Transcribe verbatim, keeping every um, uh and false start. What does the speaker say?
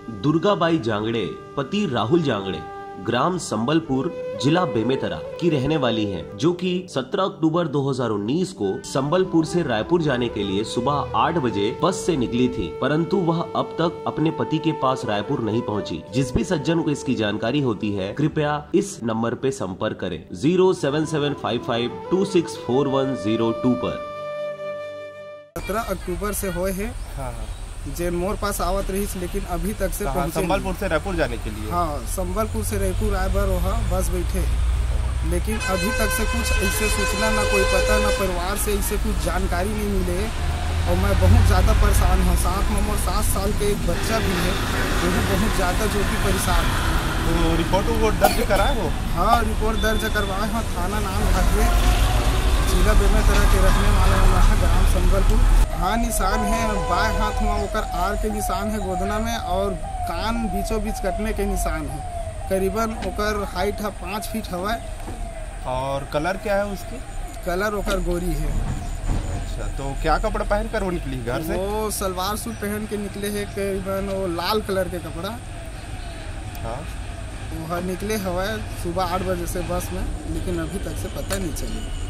दुर्गाबाई जांगड़े, पति राहुल जांगड़े, ग्राम संबलपुर, जिला बेमेतरा की रहने वाली हैं, जो कि सत्रह अक्टूबर दो हज़ार उन्नीस को संबलपुर से रायपुर जाने के लिए सुबह आठ बजे बस से निकली थी, परंतु वह अब तक अपने पति के पास रायपुर नहीं पहुंची। जिस भी सज्जन को इसकी जानकारी होती है, कृपया इस नंबर पे संपर्क करें, zero seven seven five five two six four one zero two पर। सत्रह अक्टूबर से होए हे, हाँ हाँ। जे मोर पास आवत रहिस, लेकिन अभी तक से कहाँ? पहुँचे संबलपुर नहीं। से रायपुर जाने के लिए। हाँ, संबलपुर से रायपुर आए बर ओहा बस बैठे हे, लेकिन अभी तक से कुछ ऐसे सूचना, ना कोई पता, ना परिवार से ऐसे कुछ जानकारी नहीं मिले हे। और मैं बहुत ज़्यादा परेशान हूँ। साथ में मोर सात साल के एक बच्चा भी है, वो भी बहुत ज़्यादा जो कि परेशान है। तो रिपोर्ट वो दर्ज कराए हो? हाँ, रिपोर्ट दर्ज करवाए हैं, थाना नाम घाटवे, जिला बेमेतरा के रहने वाला हूँ मैं, ग्राम संबलपुर। हाँ, निशान है बाएं हाथ में, ओकर आर के निशान है गोदना में, और कान बीचों बीच कटने के निशान है। करीबन ओकर हाइट है पाँच फीट हवा। और कलर क्या है उसकी? कलर ओकर गोरी है। अच्छा, तो क्या कपड़ा पहन कर वो निकली घर से? वो सलवार सूट पहन के निकले है, करीबन वो लाल कलर के कपड़ा। हाँ। वो निकले हवा सुबह आठ बजे से बस में, लेकिन अभी तक से पता नहीं चले।